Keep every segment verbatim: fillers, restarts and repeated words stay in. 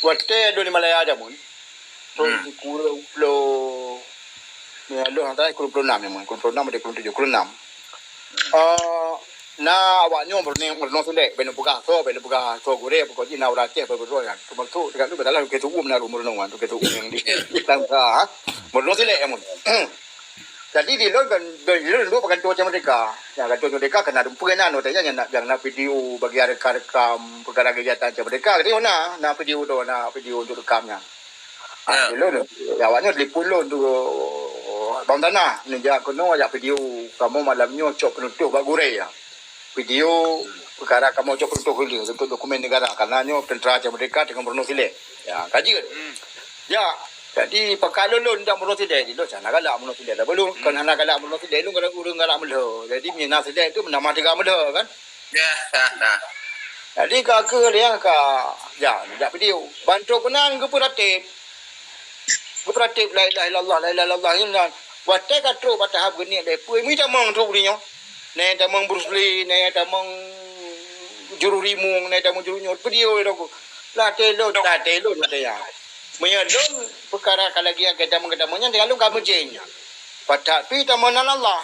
Watèe lôn di Malaya jameun, thôn sikureueng ploh, ya, lôn hana salah sikureueng ploh nam jameun, sikureueng ploh nam atau sikureueng tujoh, sikureueng nam. Eh, na awak nyoe meurunoe, meurunoe Sulek, bèk lôn peugah soe, bèk lôn peugah soe gurèe, pokok jih na ureueng Aceh, bèk lôn peugah. Cuma su, dekat tu bèk salah, Teuku Umum na, meurunoe nyan, Teuku Umum nyang di, di Tangka, ha. Meurunoe Sulek jameun. Jadi di lôn kan, di lôn dulu kantor Aceh Merdeka. Ya, kantor Aceh Merdeka kan na dumpeue nan, watèe nyan nyang na, nyang na video bagian rekam-rekam peukara kegiatan Aceh Merdeka. Jadi na, na video tu, na video untuk rekam nyan. Ah, di lôn, ya, awak nyoe telepon lôn tu, Bang Tanah, neujak keunoe, jak video kamoe malam nyoe cok peunutôh bak gurèe, ya. Video peukara kamoe cok peunutôh keu lôn, untuk dokumen negara, karena nyoe tentara Aceh Merdeka teungoh meurunoe Sulek. Ya, ka jeuet. Ya, jadi pakat lôn, lôn jak meurunoe Sulek, di lôn hana galak meurunoe Sulek. Tapi lôn kan hana galak meurunoe Sulek, lôn kadang ureueng galak meulhô. Jadi meunyoe na Sulek tu meunamah teuga meulhô kan. Ya, ya, ya. Jadi ka keuh lé ka, ya, jak video. Ban trok keunan geupeuratéb. Geupeuratéb la ilaha illallah, la ilaha illallah nyan. Watèe ka trok bak tahap geuniet lé peue, meutamong trok di nyoe. Na nyang tamong Bruce Lee, na nyang tamong juru rimueng, na nyang tamong juru nyoe. Video lôn ku. Latèe lôn, latèe lôn, latèe nyan. Meunyoe lôn peukara ka lagèe nyang ka tamong, ka tamong nyan, tinggai lôn ka meujén nyan. Padahai pi tamong nan Allah.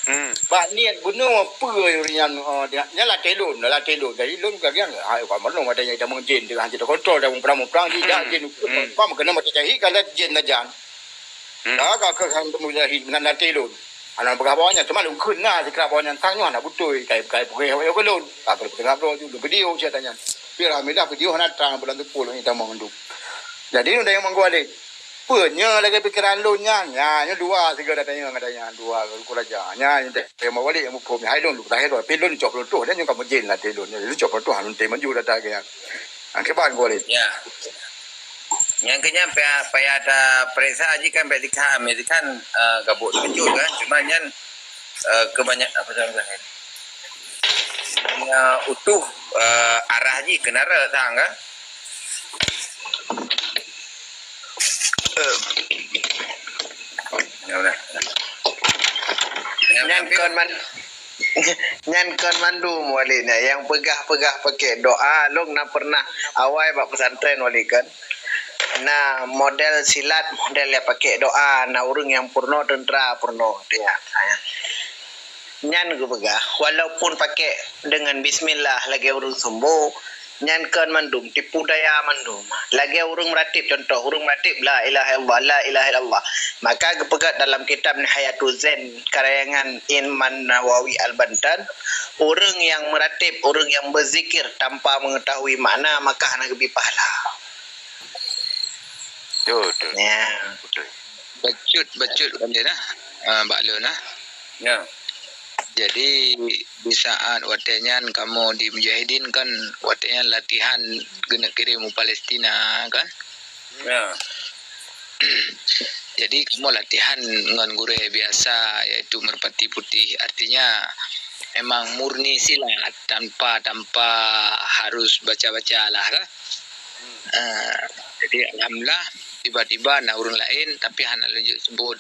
Hmm. Bak niet bunoe peue ureueng nyan, eh, dia, nyan latèe lôn, latèe lôn. Jadi lôn ka giang, hai, ka meurunoe watèe nyan tamong jén, teuka hanjeuet teukontrol, tamong prang-prang, tidak, jén, pam, keuneuk meuteujahit, ka lheueh jén na jan. Hmm. Ka, ka, ka, ka meuteujahit, meunan latèe lôn. Hana peugah bahwa nyan, cuma lôn kheun na, sikira bahwa nyan sang nyoe hana beutôi, kai, kai, peugah awak nyoe keu lôn. Ka, ka peugah droe ju, lôn video cerita nyan. Tapi alhamdulillah, video hana trang, bulan teupeu lôn tamong mandum. Jadi, lôn tanyong Mak Gua lé. Peue nyoe lagèe pikeran lôn nyan? Nyan, nyoe dua sigoe datang nyoe, datang nyan, dua Teungku Raja. Nyan, nyoe teuh meuwali nyang muphom. Hai lôn, hai lôn, pi lôn cok peunutoh, dan nyoe ka meujén latèe lôn. Nyoe lôn cok peunutoh, lôn teuh maju datang lagèe nyan. Nyan kiban Mak Gua lé. Ya. Nyang keu nyan payah, payah tapeuriksa jih kan, bèk dikhan, dikhan, eh, gabuk teukejut kan. Cuma nyan, eh, keubanyak-, apa tu namanya? Nyan utoh, eh, arah jih keunan rot sang kan. Eh. Ya udah. Nyan kon man-, nyan kon mandum Walid nyan nyang peugah-peugah pakèk doa, lôn na pernah awai bak pesantren Walid kan. Na model silat, model nyang pakèk doa, na ureueng nyang peurunoe teuntra peurunoe. Ya. Nyan geupeugah, walaupun pakèk deungon bismillah lagèe ureueng sumbo, nyan kon mandum tipu daya mandum. Lagèe ureueng meuratib, contoh, ureueng meuratib, "La ilaha illallah, la ilaha illallah." Maka geupeugah dalam kitab Nihayatul Zain, karayangan Imam Nawawi Al-Bantan, ureueng nyang meuratib, ureueng nyang beuzikir tanpa mengetahui makna, maka hana geubri pahala. Betul, betul. Ya. Betul. Bacut, bacut balik nah. Ah, bak lôn nah. Ya. Jadi, di saat watèe nyan kamoe di Mujahidin kan, watèe nyan latihan keuneuk kirém u Palestina kan. Ya. Jadi, kamoe latihan ngon gurèe biasa, yaitu merpati putih. Artinya, memang murni silat tanpa, tanpa harus baca-baca lah kan. Ah, jadi alhamdulillah, tiba-tiba na ureueng laén, tapi hana lôn jeuet sebut.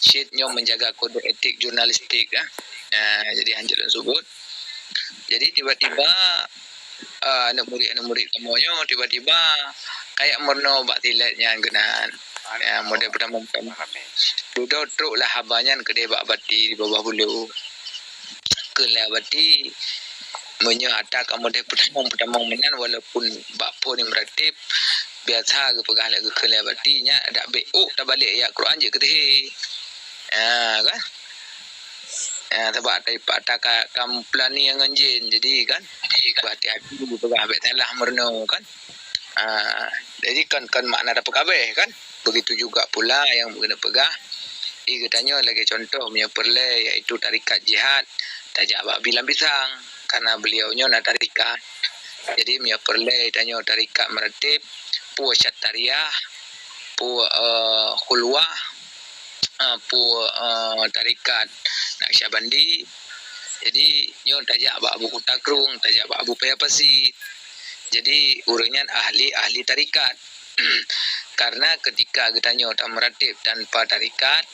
Cit nyoe menjaga kode etik jurnalistik, ah. Ah, jadi hanjeuet lôn sebut. Jadi tiba-tiba, ah, aneuk murit-aneuk murit kamoe nyoe tiba-tiba kayak meurunoe bak silat nyan keunan. Ya, model pertama-tama. Dudoe trok lah haba nyan keudéh bak Abati di Babah Bulu. Kheun lé Abati, meunyoe ata kamoe deh peutamong-peutamong meunan, walaupun bak phon nyang meuratib, biasa geupeugah lé, geukheun lé Abati, nyak dak bèk ôk tabalek ayat Quran jeuet keu teuhé. Ha, kan? Ha, sabab ata, ata ka, ka meupeulani ngon jén, jadi kan? Jadi, hati-hati geupeugah bèk salah meurunoe, kan? Ah, jadi kon, kon makna tapeukabeh kan? Begitu juga pula nyang keuneuk peugah, di geutanyoe lagèe contoh meunyoe peureulèe, yaitu tarekat jihad, tajak bak Bilang Pisang, karena beliau nyoe na tarekat. Jadi meunyoe peureulèe tanyoe tarekat meuratib, peue Syattariyah, peue, eh, Khulwah, eh, peue, eh, tarekat Naqsyabandi. Jadi nyoe tajak bak Abu Kuta Krueng, tajak bak Abu Paya Pasi. Jadi ureueng nyan ahli-ahli tarekat. Karena ketika geutanyoe tameuratib tanpa tarekat,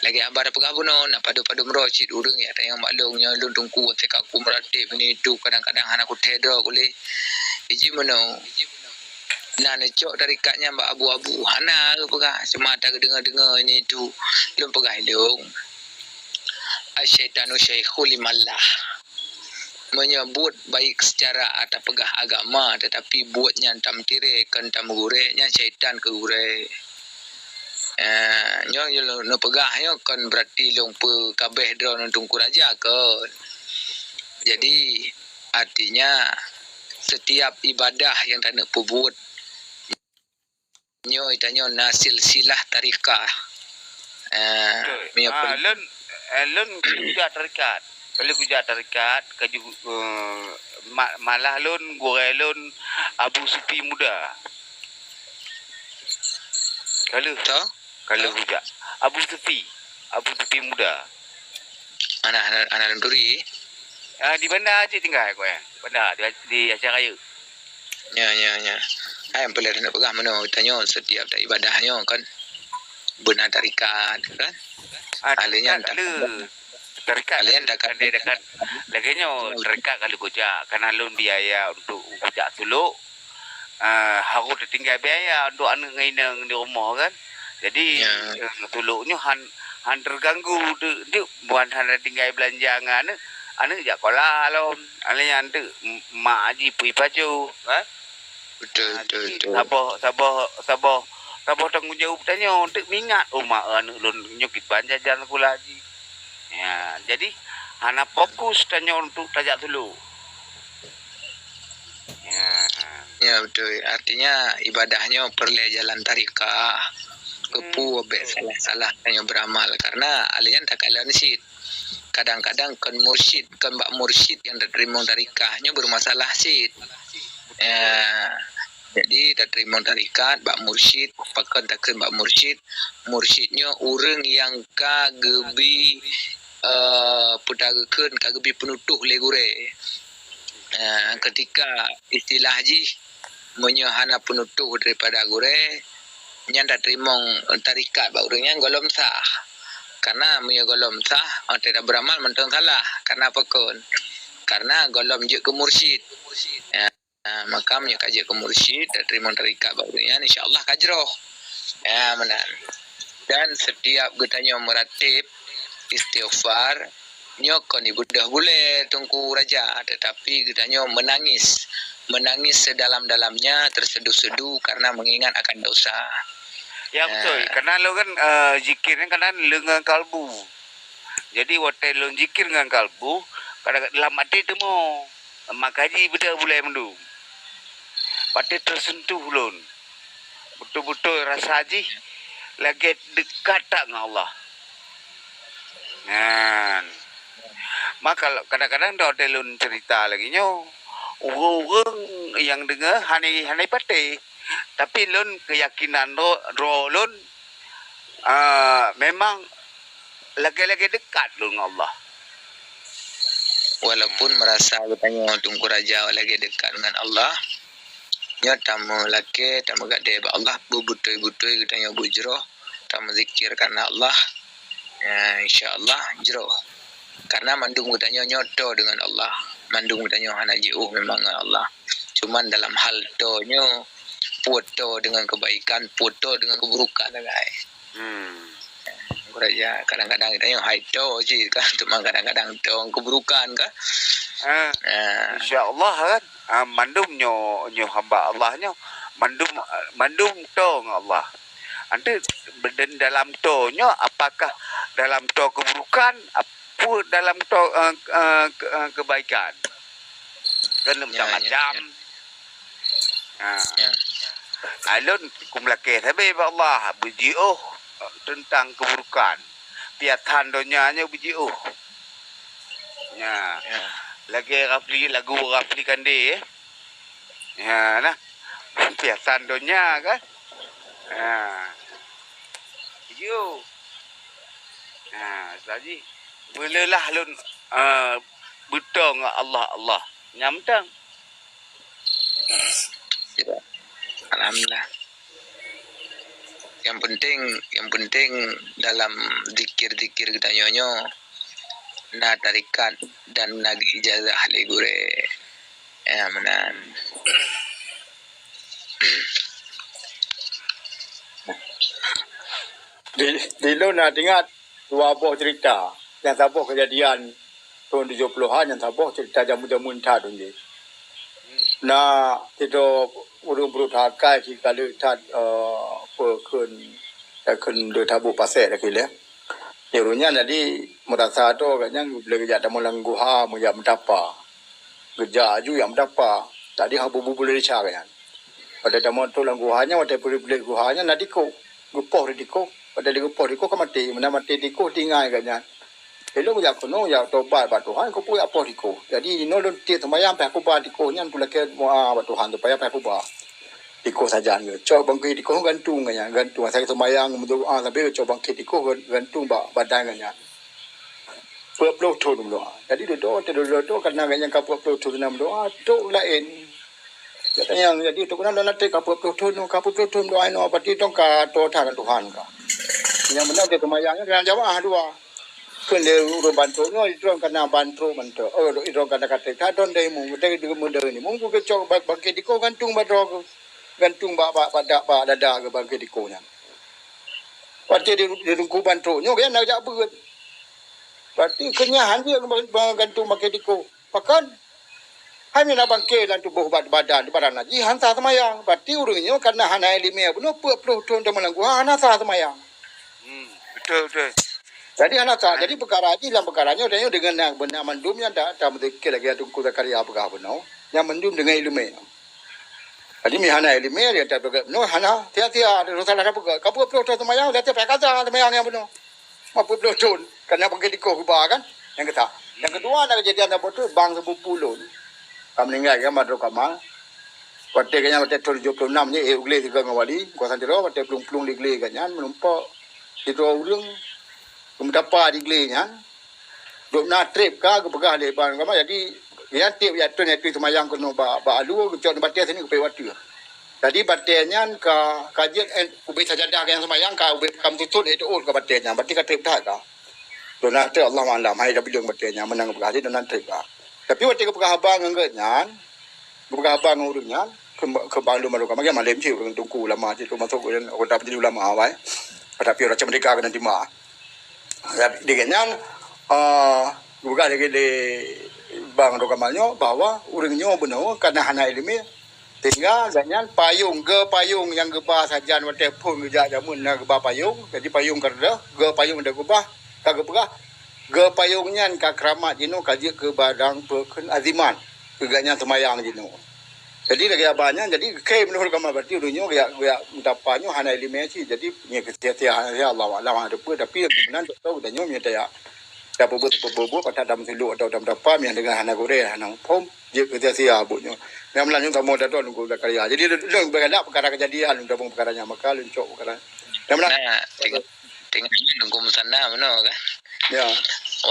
lagèe haba tapeugah bunoe, na padub-padub droe cit ureueng nyang tanyong bak lôn nyoe, "Lôn Teungku, watèe ka ku meuratib ini itu kadang-kadang hana kuthèe droe ulèe." Iji meunoe. na neucok tarekat nyan bak abu-abu. Hana peugah, cuma tadeungoe-deungoe ini itu. Lôn peugah ilong. Asyaitanu syaikhul limallah. Meunyoe buet baik secara ata peugah agama, tetapi buet nyan tameutiré kon tameugurée, nyan syaitan keu gurée. Eh, nyoe, nyoe lôn peugah nyoe kon berarti lôn peukabeh droeneuh Teungku Raja, kon. Jadi, artinya, setiap ibadah nyang taneuk peubuet, nyoe tanyoe na silsilah tarekat. Eh, Betul. Meunyoe Ah, pen- lôn, eh, lôn kujak tarekat. Kali kujak tarekat, kaju, eh, ma-, malah lôn, gurée lôn, Abu Sufi Muda. Kalau, Toh? Kalau kujak. Abu Sufi. Abu Sufi Muda. Anak, anak, anak lôn turi. Ah, di Banda cit tinggai kau ya. Banda, di, di Aceh Raya. Ya, ya, ya. Hai, peuleueh nak peugah meunoe, tanyoe setiap tak ibadah nyoe kan. Beuna tarekat, kan? Ah, Ahli nyan tarekat tak le. Tarekat Ahli nyan le, tak kan dia dekat. Lagèe nyoe, tarekat kalau kujak, kana lôn biaya untuk kujak tulok. Ah, harus tertinggal biaya untuk aneuk ngon inong di rumoh kan. Jadi, Ya. eh, tulok nyoe han, han terganggu tu, tu bukan hana tinggai belanja ngon aneuk. Aneuk jak sekolah lom. Aneuk nyan tu, m-, mak haji pui pajoh, kan? Betul, Ah, betul, jadi betul. saboh, saboh, saboh, saboh tanggung jaweueb tanyoe untuk mingat umat aneuk lôn nyoe kiban jajan sekolah haji. Ya, jadi hana fokus tanyoe untuk tajak tulok. Ya. Ya, betul. Artinya, ibadah nyoe peureulèe jalan tarekat. Keupeue Hmm, bèk betul. salah-salah tanyoe beuramal. Karena alèh nyan takalon cit. Kadang-kadang kon mursyid, kon bak mursyid nyang tateurimong tarekat. Nyoe beumasalah cit. Ya. Jadi, tateurimong tarekat bak mursyid, pakon takheun bak mursyid. Mursyid nyoe ureueng nyang ka geubi, eh, peue takheun, ka geubi peunutôh lé gurèe. Eh, ketika istilah jih, meunyoe hana peunutôh daripada gurèe, nyan tateurimong tarekat bak ureueng nyan gohlom sah. Karena meunyoe gohlom sah, watèe tabeuramal mantong salah. Karena pakon? Karena gohlom jeuet keu mursyid. Eh, maka meunyoe ka jeuet keu mursyid, tateurimong tarekat bak ureueng nyan, insya Allah ka jroh. Ya, meunan. Dan setiap geutanyoe meuratib istighfar, nyoe kon ibeudôh bulèe Teungku Raja, tetapi geutanyoe meunangis. Meunangis sedalam-dalamnya, tersedu-sedu karena mengingat akan dosa. Ya, betul. Ya. Karena lôn kan, eh, zikir nyan kadang lôn ngon kalbu. Jadi, watèe lôn zikir ngon kalbu, kadang lam até teuma, maka jih beudôh bulèe mandum. Watèe teuseuntuh lôn, beutôi-beutôi rasa jih lagèe deukat that ngon Allah. Nyan. Maka kadang-kadang watèe lôn cerita lagèe nyoe, ureueng-ureueng nyang deungö hana, hana patéh. Tapi lôn keuyakinan droe, droe lôn, ah, memang lagèe-lagèe deukat lôn ngon Allah. Walaupun merasa geutanyoe Teungku Raja lagèe deukat ngon Allah, nyoe tameulakèe, tameugadèe bak Allah, beubeutôi-beutôi geutanyoe beujroh, tameuzikir karena Allah. Ya, insya Allah jroh. Karena mandum geutanyoe nyoe toe deungon Allah. Mandum geutanyoe hana jiôh memang ngon Allah. Cuman dalam hal toe nyoe, peue toe deungon keubaikan, peue toe deungon keuburukan sagai. Hmm. Raja, kadang-kadang geutanyoe hai toe cit kan, cuma kadang-kadang toe keuburukan kan. Ah, Ah. insya Allah kan. Ah, mandum nyoe, nyoe hamba Allah nyoe. Mandum, mandum toe ngon Allah. Nanti dalam toe nyoe, apakah dalam toe keuburukan, peue dalam toe, eh, eh, ke-, eh, keubaikan. Kan Ya, ya, macam-macam. ya. Ha. Ya. Alôn kumeulakèe sabe bak Allah, beujiôh teuntang keuburukan. Piasan donya nyoe beujiôh. Ya. Ya. Lagèe Rafli, lagu Rafli Kande, eh. Ya, nah. Piasan donya kan. Ha. Beujiôh. Ha, saji. Beuleulah lôn, eh, beutôi ngon Allah, Allah. Nyan mantong. Ya. Alhamdulillah. Yang penting, yang penting dalam zikir-zikir geutanyoe nyoe na tarekat dan na geuijazah lé gurèe. Ya, meunan. Di lôn na teuingat dua boh cerita. Nyang saboh kejadian thon tujoh plohan, nyang saboh cerita jameun-jameun that lôn jih. Na sidroe ureuëng brok that akai, si ka lheueh that, eh, peue kheun, kheun lheueh that buet pasék lagée lé. Di ureuëng nyan jadi meurasa tu, awak nyan geubri geujak tamong lam guha meujak meutapa. Geujak aju jak meutapa. Jadi hana bu-bu-bu lé desya awak nyan. Watée tamong trok lam guha nyan, watée peuleueh-peuleueh guha nyan na tikoh. Geupoh di tikoh. Watée geupoh tikoh ka maté. Meunan maté tikoh, tinggai awak nyan. Ilôn geujak keunoe jak tobat bak Tuhan, keupeue jak poh tikoh. Jadi inoe lôn tiek seumayang payah kuba tikoh nyan, tulakée doá bak Tuhan supaya payah kuba. Tikoh sajan geucok bangke tikoh gantung awak nyan, gantung. Asai seumayang meudoá sampoe geucok bangke tikoh gantung bak badan awak nyan. Peuet ploh thon meudoá. Jadi dudoe, dudoe, dudoe, karena awak nyan ka peuet ploh thon na meudoá, trok laén. Jadi nyang jadi trok keunan lôn até ka peuet ploh thon, ka peuet ploh thon meudoá inoe, berarti dong ka toe that ngon Tuhan ka. Nyang meunan dia seumayang nyan keunan jamaah dua. Kheun lé ureuëng bantrok nyoe, idroe kana bantrok mantong. Oh, idroe kana katé ka don dai mu, dai deungon dai ni. Mungku geucok bak bangke tikoh gantung bak droe geuh. Gantung bak, bak, bak, bak dada geuh bangke tikoh nyan. Watée di, di teungku bantrok nyoe, gobnyan na jak beuet. Berarti keu nyan han jeuet gantung bangke tikoh. Pakon? Hai meunan bangke lam tuboh ba-, badan, di badan najih, han sah seumayang. Berarti ureuëng nyoe kana hana iéleumé bunoe peuet ploh thon tamong lam guha, hana sah seumayang. Hmm, betul, betul. Jadi hana sah. Jadi peukara jih lam peukara nyoe, tanyoe deungon nyang beuna mandum nyan ta-, tameuzikir lagée Teungku Zakaria peugah bunoe. Nyang mandum deungon iéleumé. Jadi meuhana iéleumé, dia tak peugah bunoe, hana sia-sia, dia salah dah peugah. Ka peuet ploh thon seumayang, sia-sia payah kasa seumayang nyang bunoe. Lima puluh thon, kan nyang bangke tikoh geuba kan? Nyang keuta. Nyang keudua na kejadian saboh tu, bang sepupu lôn. Ka meuninggai kan, Badrul Kamal. Watée gobnyan watée thon tujoh ploh nam nyan, eh, u glé sigoe ngon wali, kuasa tiro, watée plueng-plueng di glé gobnyan, meunumpok sidroe ureuëng, geumeutapa di glé nyan. Dok na treb ka geupeugah lé Badrul Kamal, jadi, nyan tieb jak thon, jak tui seumayang keunoe bak, bak alue, geucok batée sini geupeuék u ateueh. Jadi batée nyan ka, ka jeuet, eh, ubé sajadah nyang seumayang ka ubé ka meututot, eh, teuôt ka batée nyan. Berarti ka treb that ka. Dona treb, Allahu a'lam, hai tabileueng batée nyan meunan geupeugah, jadi dona treb ka. Tapi watée geupeugah haba ngon geuh nyan, geupeugah haba ngon ureuëng nyan, keu, keu bandum baru ka magai malem cit ureuëng teungku ulama cit, termasuk ureuëng anggota majelis ulama awai. Tapi orang Aceh Merdeka keunan tima. Lagée nyan, eh, geupeugah lagée lé Bang Abdul Kamal nyoe bahwa ureuëng nyoe bunoe kana hana iéleumé, sehingga gobnyan payong, geupayong nyang geuba sajan watée phon geujak jameun na geuba payong, jadi payong ka reudoh, geupayong dan geuba, ka geupeugah, geupayong nyan ka keuramat jinoe ka jeuet keu barang peue kheun azimat, keu gobnyan seumayang jinoe. Jadi lagée haba nyan, jadi keu meunurot Abdul Kamal berarti ureuëng nyoe geujak, geujak meutapa nyoe hana iéleumé cit, jadi nyoe keusia-sia, ya Allah alam hana teupeue, tapi meunan contoh geutanyoe meunyoe tajak tapeubuet-peubuet, patak dam silok atau dam dapa, nyang deungon hana gurée, hana muphom, jeuet keu sia-sia buet nyoe. Nyang meunan nyoe kamoe dak droe Teungku Zakaria. Jadi lôn, lôn beugalak peukara keujadian, lôn tabong peukara nyan, maka lôn cok peukara. Nyang meunan. Nah, ting-, tinggai Teungku Musana meunoe kan? Ya.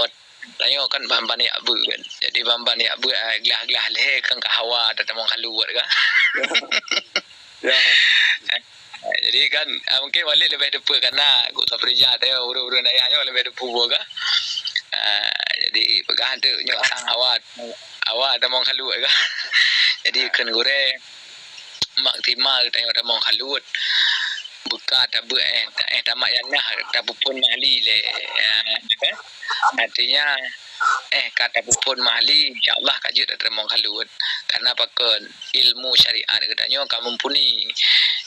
Wat-, tanyoe kan ban-ban jak beuet kan. Jadi ban-ban jak beuet, ah, glah-glah lhée kan ka hawa tatamong kaluet kan. Ya. Ya. Jadi kan, ah, mungkin Walid leubeh teupeue kana, Guru Safrija teuh, ureuëng-ureuëng dayah nyoe leubeh teupeue ka. Ah, jadi peugah tu nyoe sang hawa, hawa tamong kaluet ka. Jadi kheun gurée, maktima tanyoe tamong kaluet. Beuka tabeuet, eh, eh, tamat jannah, tapeuphon mahli lé, ah, kan? Artinya, eh, ka tapeuphon mahli, insya Allah ka jeuet tatamong kaluet. Karena pakon? Ilmu syariat geutanyoe ka mumpuni.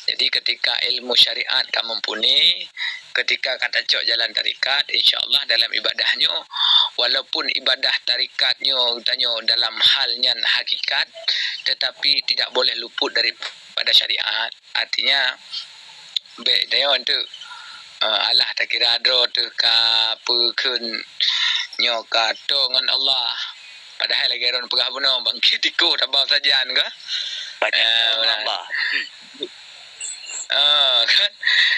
Jadi, ketika ilmu syariat ka mumpuni, ketika ka tacok jalan tarekat, insya Allah dalam ibadah nyoe, walaupun ibadah tarekat nyoe geutanyoe dalam hal nyan hakikat, tetapi tidak boleh luput daripada syariat. Artinya, bék tanyoe tu, eh, alah takira droe teuh ka peue kheun nyoe ka toe ngon Allah. Padahai lagée droen peugah bunoe, bangke tikoh tabau sajan ka. Baca ngon Allah. Ah, kan?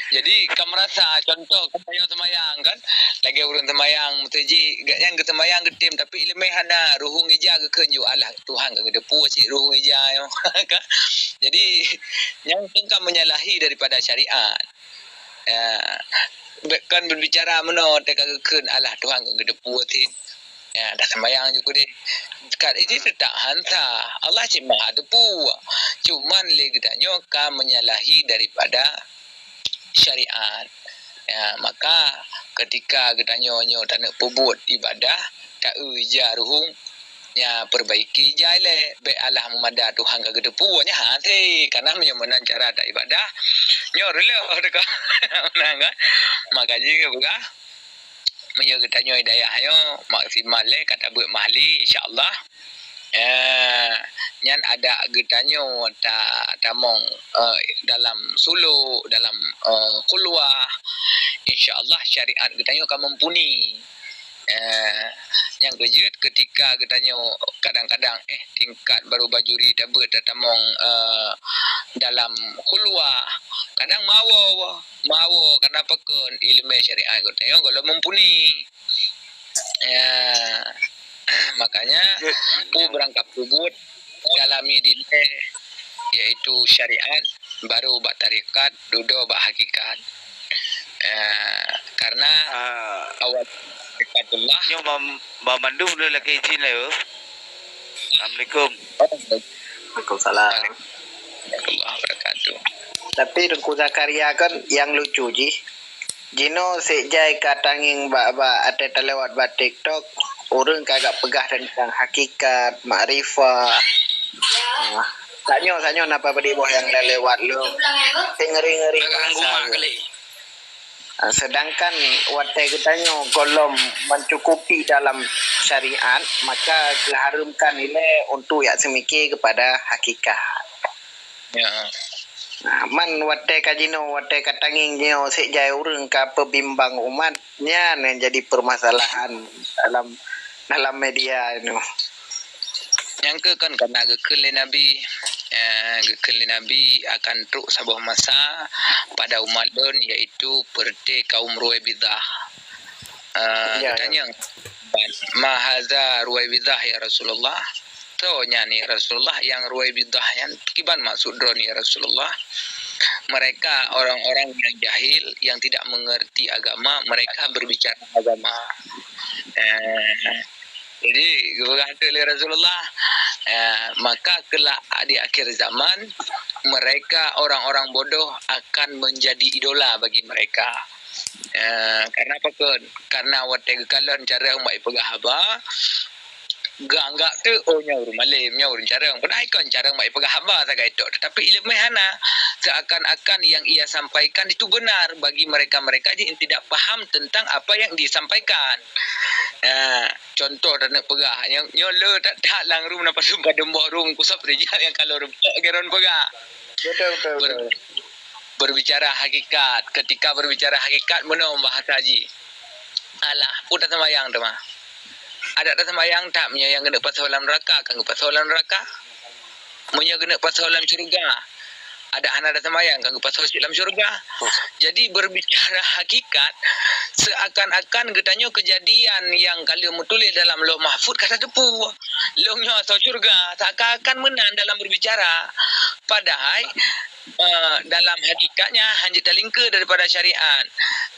Jadi, ka meurasa, contoh, kan, tanyoe seumayang, kan? Lagée ureuëng seumayang, meuseujid, gobnyan geuseumayang geutem, tapi iéleumé hana, ruhueng ija geukheun ju alah, Tuhan ka geuteupeue cit ruhueng ija nyoe, kan? Jadi, nyan kan ka menyalahi daripada syariat. Ya, kan berbicara meunoe, teuka geukheun, alah, Tuhan ka geuteupeue cit. Ya, dah seumayang ju keudeh. Kat itu tetap hansa. Allah cit maha teupeue. Cuman lé geutanyoe ka menyalahi daripada syariat. Ya, maka ketika geutanyoe nyoe taneuk peubuet ibadah, taeu ija ruhueng, nya perbaiki ija ilée, bék alah meumada Tuhan ka geuteupeue nyan hase, karena meunyoe meunan cara ta ibadah, nyoe reuloh teuka. Meunan kan? Maka jih geupeugah, meunyoe geutanyoe hidayah nyoe maksimal lé ka tabeuet mahli, insya Allah. Eh, nyan adak geutanyoe ta-, tamong, eh, dalam suluk, dalam, eh, khulwah, insya Allah syariat geutanyoe ka mumpuni. Eh, nyang keujeuet ketika geutanyoe kadang-kadang, eh, tingkat baru bajuri tabeuet tatamong, eh, dalam khulwah, kadang mawoe, mawoe, kenapa kon ileumé syariat geutanyoe gohlom mumpuni. Ya, makanya, peue beurangkat peubuet, dalami dilée, yaitu syariat, baru bak tarekat, dudoe bak hakikat. Ya, karena awal hakikatullah. Nyoe Mam-, Mam Mandum lôn lakée izin lé, yo. Assalamualaikum. Waalaikumsalam. Warahmatullahi wabarakatuh. Tapi Teungku Zakaria kan yang lucu jih, jinoe sejai ka tangieng bak-bak ateueh talewat bak TikTok, ureueng ka gak peugah teuntang hakikat, makrifah. Nah, tanyoe, tanyoe napa badi boh nyang lewat lom. Ngeri-ngeri bahasa. Ah, sedangkan watée geutanyoe gohlom mencukupi dalam syariat, maka geuhareuemkan ilée untuk yak seumike keupada hakikat. Ya. Nah, man watée ka jinoe, watée ka tangieng jinoe, sejai ureueng ka peubimbang umat, nyan nyang jadi permasalahan dalam, dalam media nyoe. Nyang keu kan kana geukheun lé Nabi, eh, geukheun lé Nabi akan trok saboh masa pada umat lôn, yaitu peureuté kaum Ruwaibidah. Eh, ya, ya. Geutanyong, "Ma hadza Ruwaibidah, ya Rasulullah?" Soe nyan, ya Rasulullah, nyang Ruwaibidah nyan? Kiban maksud droen, ya Rasulullah? Mereka orang-orang yang jahil, yang tidak mengerti agama, mereka berbicara agama. Eh, Jadi, geupeugah teuk lé Rasulullah, eh, maka kelak di akhir zaman, mereka orang-orang bodoh akan menjadi idola bagi mereka. Eh, karena apa kon? Karena watée geukalon carông bak ipeugah haba, geuanggap teuk, "Oh, nyoe ureueng malém, nyoe ureueng carông." Padahai kon carông bak ipeugah haba sagai tok, tetapi ileumé hana. Seakan-akan yang ia sampaikan itu benar bagi mereka-mereka yang tidak paham tentang apa yang disampaikan. Eh, Contoh taneuk peugah, nyoe, nyoe le that-that lam rumoh na padum-padum boh rumoh, kusab rijal nyang ka lôn rumpok, Geron peugah. Betul, betul, betul. Ber-, berbicara hakikat. Ketika berbicara hakikat, meunoe bahasa jih. Alah, peue taseumbahyang teuma? Adak taseumbahyang that, meunyoe nyang keuneuk pasoe lam neuraka, ka geupasoe lam neuraka. Meunyoe keuneuk pasoe lam syeuruga, adak hana taseumbahyang, ka geupasoe cit lam syeuruga. Jadi, berbicara hakikat, seakan-akan geutanyoe keujadian nyang ka lheueh meutuléh dalam Lauh Mahfuz ka tateupeue. Lôn nyoe asoe syeuruga, seakan-akan meunan dalam berbicara. Padahai, eh, dalam hakikatnya hana jeuet talingkeue daripada syariat.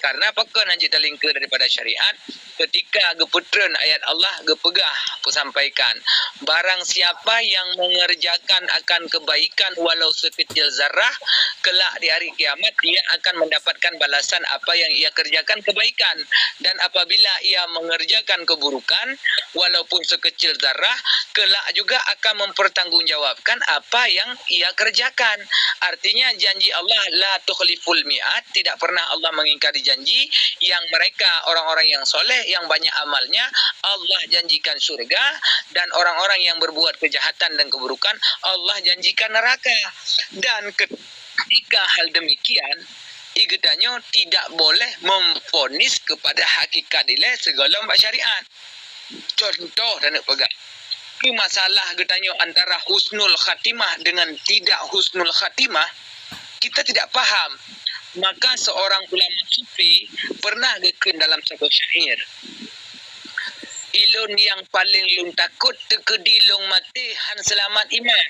Karena pakon hana jeuet talingkeue daripada syariat? Ketika geupeutreun ayat Allah geupeugah, kusampaikan, "Barang siapa yang mengerjakan akan kebaikan walau sekecil zarah, kelak di hari kiamat ia akan mendapatkan balasan apa yang ia kerjakan kebaikan. Dan apabila ia mengerjakan keburukan, walaupun sekecil zarah, kelak juga akan mempertanggungjawabkan apa yang ia kerjakan." Artinya, janji Allah, "La tukhliful mi'ad", tidak pernah Allah mengingkari janji. Yang mereka, orang-orang yang soleh, yang banyak amalnya, Allah janjikan syurga, dan orang-orang yang berbuat kejahatan dan keburukan, Allah janjikan neraka. Dan ketika hal demikian, geutanyoe tidak boleh memvonis kepada hakikat ilée sigohlom bak syariat. Contoh taneuk peugah, di masalah geutanyoe antara husnul khatimah dengan tidak husnul khatimah, kita tidak paham. Maka seorang ulama sufi pernah geukheun dalam saboh syair, "Ilôn nyang paleng lôn takot, teukeudi lôn maté han seulamat iman.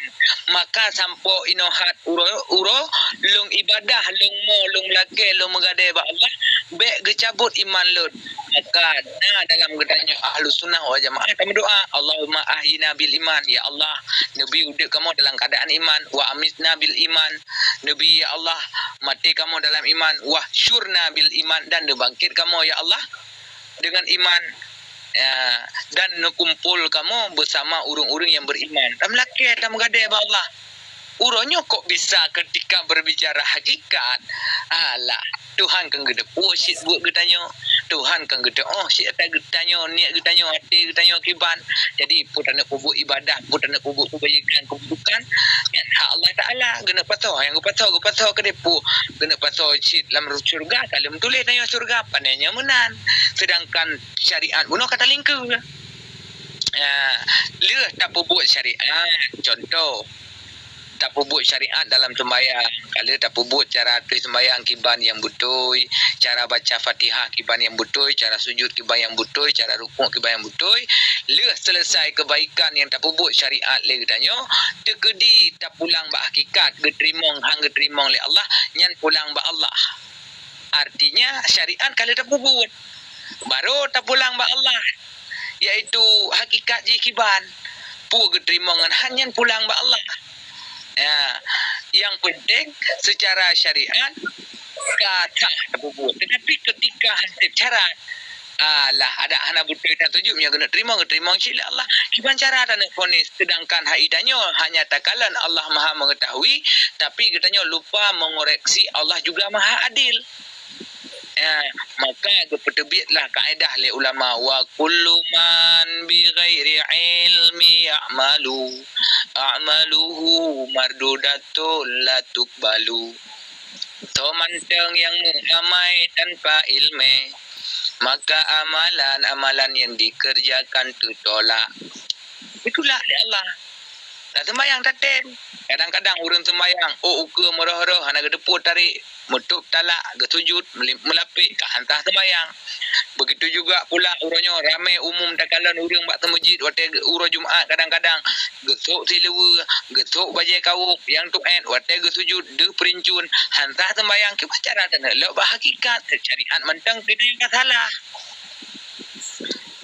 Maka sampoe inoe hat uroe-uroe, lôn ibadah, lôn mo, lôn meulakée, lôn meugadée bak Allah, bék geucabot iman lôn." Maka na dalam geutanyoe Ahlussunnah wal Jamaah tameudoá, "Allahumma ahyina bil iman", ya Allah, neubi udeb kamoe dalam keuadaan iman, "wa amitna bil iman", Neubi, ya Allah, maté kamoe dalam iman, wahsyurna bil iman, dan neubangkét kamoe, ya Allah, dengan iman, ya, dan neukumpol kamoe beusama ureuëng-ureuëng nyang beriman. Tameulakée, tameugadée bak Allah. Uroe nyoe kok bisa keutika berbicara hakikat? Alah, Tuhan kan geuteupeue cit buet geutanyoe. Tuhan kan geuteupeue cit ata geutanyoe, niet geutanyoe, até geutanyoe kiban. Jadi, peue taneuk peubuet ibadah, peue taneuk peubuet keubaikan, keuburukan, nyan hak Allah Taala. Geuneuk pasoe, nyang geupasoe, geupasoe keudeh peue. Geuneuk pasoe cit lam syeuruga, ka lheueh meutuléh tanyoe syeuruga, pane nyoe meunan. Seudangkan syariat bunoe ka talingkeue. Ya, lheueh tapeubuet syariat, contoh, tapeubuet syariat dalam seumbahyang, ka lheueh tapeubuet cara atoe seumbahyang kiban nyang beutôi, cara baca Fatihah kiban nyang beutôi, cara sujud kiban nyang beutôi, cara rukuk kiban nyang beutôi. Lheueh seuleusai keubaikan nyang tapeubuet syariat lé geutanyoe, teukeudi tapulang bak hakikat, geuteurimong han geuteurimong lé Allah, nyan pulang bak Allah. Artinya, syariat ka lheueh tapeubuet. Baru tapulang bak Allah, yaitu hakikat jih kiban. Peue geuteurimong ngon han nyan pulang bak Allah. Ya, nyang penting, secara syariat ka sah tapeubuet. Tetapi keutika han sép syarat, alah, adak hana beutôi tan sujud, meunyoe keuneuk teurimong, geuteurimong cit lé Allah. Kiban cara taneuk vonis, seudangkan hai tanyoe hanya takalon Allah Maha Meungeutahui, tapi geutanyoe lupa mengoreksi Allah juga Maha Adil. Ya, maka geupeuteubiet lah kaedah lé ulama, "Wa kullu man bi ghairi ilmi ya'malu, a'maluhu mardudatun la tuqbalu." Soe mantong nyang meuamai tanpa iéleumé, maka amalan-amalan nyang dikeureujakan teutolak. Ditulak lé Allah. Taseumbahyang tatem. Kadang-kadang ureuëng seumbahyang, oh, ukeue meurôh-rôh, hana geuteupeue tarék, meutôb talak, geusujud, meuli-, meulapék, ka han sah seumbahyang. Begitu juga pula uroe nyoe ramé umum takalon ureuëng bak seumeujid watée ge-, uroe Jumat kadang-kadang geusôk siluweue, geusôk bajée kawöm, nyang tuét watée geusujud deuh peurincun, han sah seumbahyang. Kiban cara taneuk lok bak hakikat, syariat mantong geutanyoe ka salah.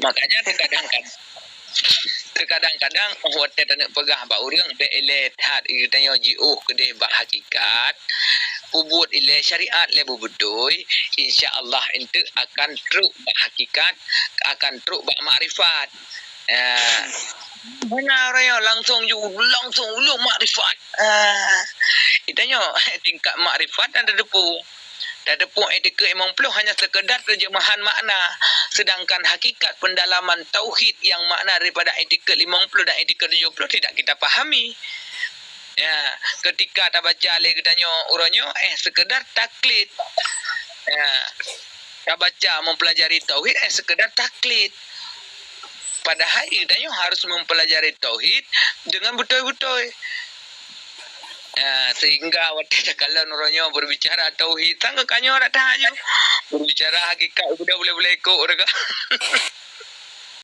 Makanya teukadang-kadang, teukadang-kadang, oh, watée taneuk peugah bak ureuëng, bék ilée that geutanyoe jiôh keudeh bak hakikat, peubuet ilée syariat lé beubeutôi, insya Allah eunteuk akan trok bak hakikat, akan trok bak makrifat. Ya. Mana raya langsung ju, langsung ulông makrifat. Ah, geutanyoe tingkat makrifat dan tateupeue. Tateupeue iktikeuet limong ploh hanya sekedar terjemahan makna, sedangkan hakikat pendalaman tauhid yang makna daripada iktikeuet limong ploh dan iktikeuet tujoh ploh tidak kita pahami. Ya, ketika tabaca lé geutanyoe uroe nyoe, eh, sekedar taklid. Ya, tabaca mempelajari tauhid, eh, sekedar taklid. Padahai geutanyoe harus mempelajari tauhid dengan beutôi-beutôi. Ah, sehingga watée takalon uroe nyoe berbicara tauhid, sang geutanyoe dak that nyoe. Berbicara hakikat, udah boleh-boleh ikut mereka.